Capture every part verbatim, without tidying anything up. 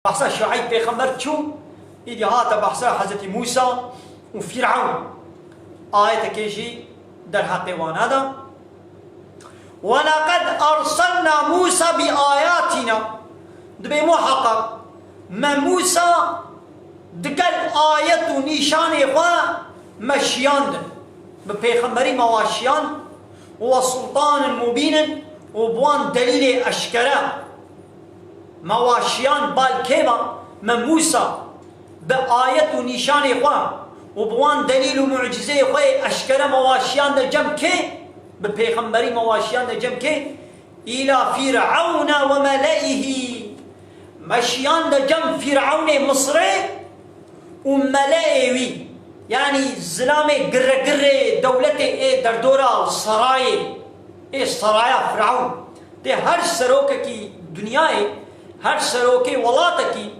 Behsa Şueyb pêxember çû, îdî hate behsa Hezretî Mûsa û Fîrewn. Ayetekê jî derheqê wana de. "Welaqad erselna Mûsa bi ayatîna." Dibê muheqeq me Mûsa digel ayet û nîşanê xwe me şiyandin. Bi pêxemberî me wa şiyand û we sultanin mubînin û bi wan delîlê eşkere. Me wa şiyan bal kê me? Me Mûsa bi ayet û nîşanê xwe û bi wan delîl û mucizeyê xwe yê eşkere me wa şiyan de cem kê? Bi pêxemberî me wa şiyan de cem kê? Îla Fîr'ewne we mele'ihî. Me şiyan de cem Fîr'ewnê Misrê û mele'ê wî, yanî zilamê giregirê dewletê ê derdora sarayê, ê saraya Firewn. Tê her serokekî dinyayê, her serokê welatekî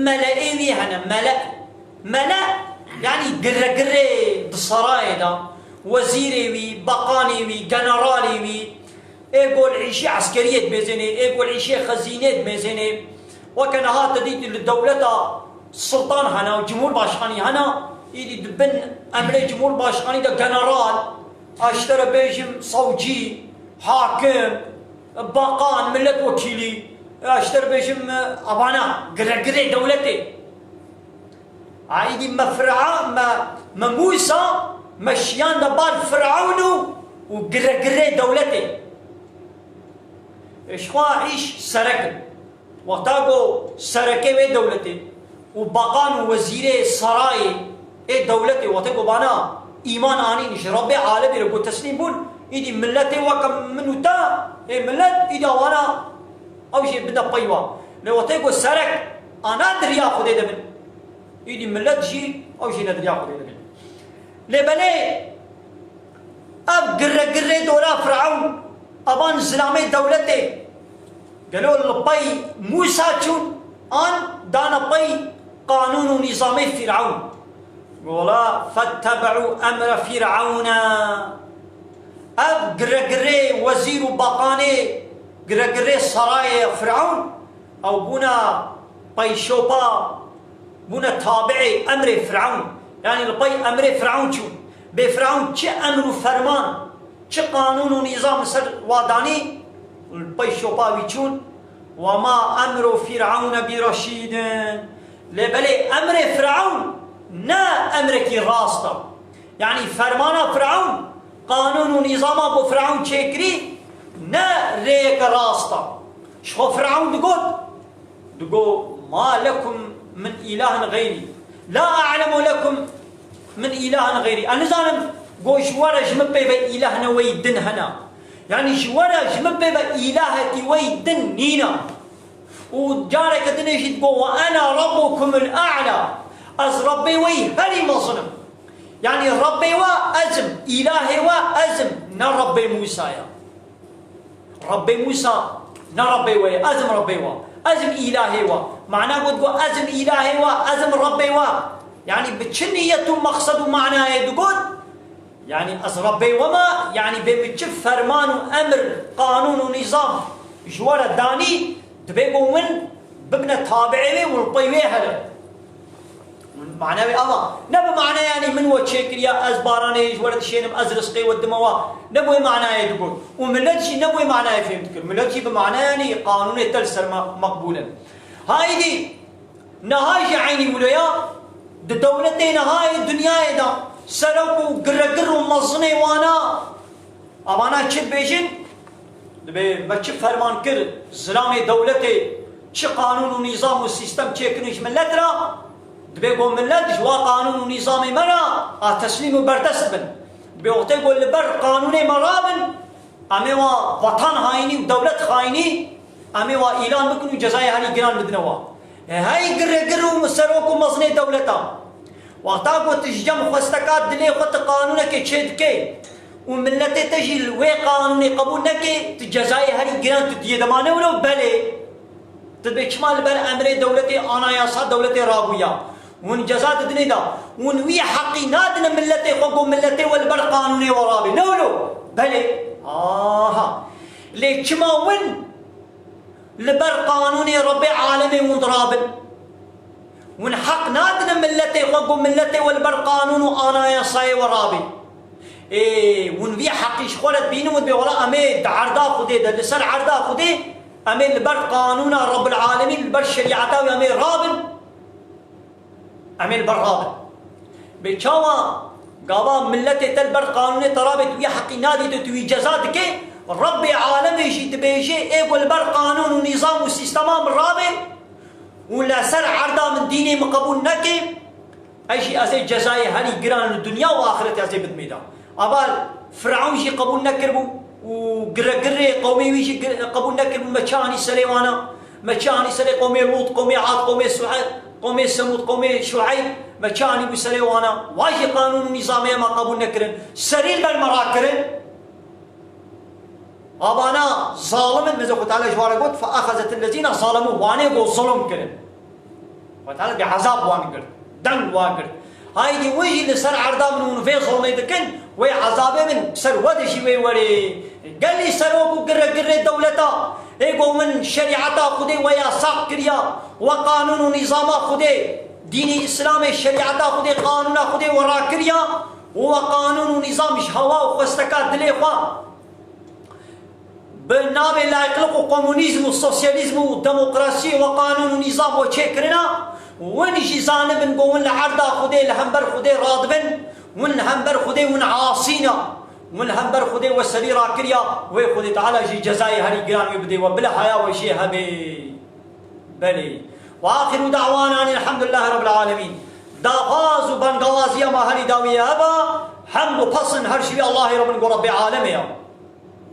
mele'ê wî hene, mele. Mele, yanî giregirê di sarayê de, wezîrê wî, beqanê wî, generalê wî, ê ku li îşê eskeriyê dimêzênê, ê ku li îşê xezînê dimêzênê. Weke niha te dît li dewleta sultan hene û cumhurbaşkanî hene, îdî di bin emrê cumhurbaşkanî de general, ez ji te re bêjim savcî, hakim, beqan, milletvekîlî, ez ji te re bêjim, e, evana, giregirê dewletê. Aîdî me Fira-, me, me Mûsa, me şiyan de bal Firewn û, û giregirê dewletê. Ji xwe îş serek in. Wexta ku serekê wê dewletê û beqan û wezîrê sarayê ê dewletê, wextê ku bana îman anîn, ji Rebbê alemê re ku teslîm bûn, îdî milletê weke min û te, ê millet, îdî wana ew jê bide pey wa. Lê wextê ku serek ana di riya Xwedê de bin, Îdî millet jî ew jî ne di riya Xwedê de bin. Lê belê ev girre girrê dora Firewn, evan zilamê dewletê, gelo li pey Mûsa çûn an dane pey qanûn û nîzamê Firewn? Wela fettebe'û emre Firewn. Ev girre girrê wezîr û beqanê, girre girrê sarayê Firewn, ew bûne peyşopa, bûne tabi'ê emrê Firewn. Yanî li pey emrê Firewn çûn. Bê Firewn çi emr û ferman, çi qanûn û nîzam li ser wa danî, li peyşopa wî çûn. Ve ma emru Firewn bi reşîdin. Lê belê emrê Firewn ne emrekî rast e. Yanî fermana Firewn, qanûn û nîzama ku Firewn çêkirî, ne rêyeke rast e. Ji xwe Firewn digot, digo, "Ma lekum min îlahin xeyrî. La a'lemu lekum min îlahin xeyrî." Ez nizanim ku ji we re ji min pê ve îlah ne wey din hene. Yanî ji we re ji min pê ve îlahekî wey din nîne. Û careke dinê jî digo, "Ve ena rabbukumul a'la." Ez Rebbê we yî herî mezin im. Yanî Rebbê we ez im, îlahê we ez im, ne Rebbê Mûsa ye. Rebbê Mûsa ne Rebbê we ye, ez im Rebbê we. Ez im îlahê we. Mana got, got, "Ez im îlahê we, ez im Rebbê we." Yanî bi çi niyet û meqsed û manayê digot? Yanî ez Rebbê we me, yanî bê min çi ferman û emir, qanûn û nîzam ji we re danî, dibê ku min bibine tabi'ê wê û li pey wê here. Mana wê ava. Ne bi mana yanî min we çêkiriya, ez baranê ji we re dişênim, ez rizqê we dime we. Ne bi wê manayê digot. Û millet jî ne bi wê manayê fêm dikir. Millet jî bi mana yanî qanûnê te li ser me meqbûl in. Haydî, Niha jî eynî wilo ya, di dewletê niha yê dinyayê de serok û giregir û mezinê wana, avana çi dibêjin? Dibê me çi ferman kir, zilamê dewletê çi qanûn û nîzam û sîstem çêkirin ji millet re, dibê ku millet ji wa qanûn û nîzamê me re a teslîm û berdest bin. Dibê wextê ku li ber qanûnê me rabin, Em ê wa vatan haînî û dewlet xaînî, em ê wa îlan bikin û cezayê herî giran bidine wa. E, hey girê gir û serok û mezinê dewleta. Wexta ku tu ji cem xwesteka dilê xwe tu qanûnekê çê dikê û miletê te jî li wê qanûnê qebûl nekê, tu cezayê herî giran tu diyê de ma ne wilo? Belê. Tu dibê çima li ber emrê dewletê, anayasa dewletê rabûya? Hûn ceza didinê da. Hûn wî heqî nadine miletê xwe, ku miletê we li ber qanûnê we rabê. Ne wilo? Belê. Aha. Lê çima win Li ber qanûnê Rebbê alemê hûn dirabin. Hûn heq nadine milletê xwe, ku milletê we li ber qanûn û anayasayê we rabê. Ê, hûn vî heqî ji xwe re dibînin û dibê, wela em ê di erda Xwedê de, li ser erda Xwedê, em ê li ber qanûna Rebbil Alemîn, li ber şerîeta wî em ê rabin. Em ê li ber rabin. Bê çawa gava milletê te li ber qanûnê te rabê, tu wî heqî nadî, tu, tu wî ceza dikê, Rebbê alemê jî dibêje, ê ku li ber qanûn û nîzam û sîstema min rabê û li ser erda min dînê min qebûl neke, ez jî ez ê cezayê herî giran li dinya û axirete ez ê bidimê de. Ava Firavun jî qebûl nekiribû û giregirê qewmê wî jî gir-, qebûl nekiribû, me çi anî serê wana? Me çi anî serê qewmê Lût, qewmê Ad, qewmê Suhe-, qewmê Semûd, qewmê Şueyb, me çi anîbû serê wana? Wa jî qanûn û nîzamê me qebûl nekirin. Serî li ber me rakirin. Avana zalim in, meze Xwe Teala ji wan re got, "Feexezetil lezîne zalemû", wanê ku zulm kirin. Xwe Teala bi ezab wan girt, deng wan girt. Haydî wê jî li ser erda min hûn vê zulmê dikin, wê ezabê min ser we de jî wê werê. Gelî serok û girre girrê dewleta, ê ku min şerîeta Xwedê we yasax kiriya, we qanûn û nîzama Xwedê, dînî Îslamê, şerîeta Xwedê, qanûna Xwedê we rakiriya û we qanûn û nîzam ji hewa û xwesteka dilê xwe bi navê layîqlik û komunîzm û sosyalîzm û demokrasiyê we qanûn û nîzam we çêkirina, win jî zanibin ku win li erda Xwedê, li hember Xwedê radibin, win li hember Xwedê win asîna, win li hember Xwedê we serî rakiriya, wê Xwedê Teala jî cezayê herî giran wê bidê we, bila haya we jê hebe. Belê. Ve axiru da'wana enil hamdülillahi rabbil alemin. Daxwaz û bangawaziya ma herî dawî ye heba, hemd û pesn her şivî Allahê re bin ku Rebbê alemê ya.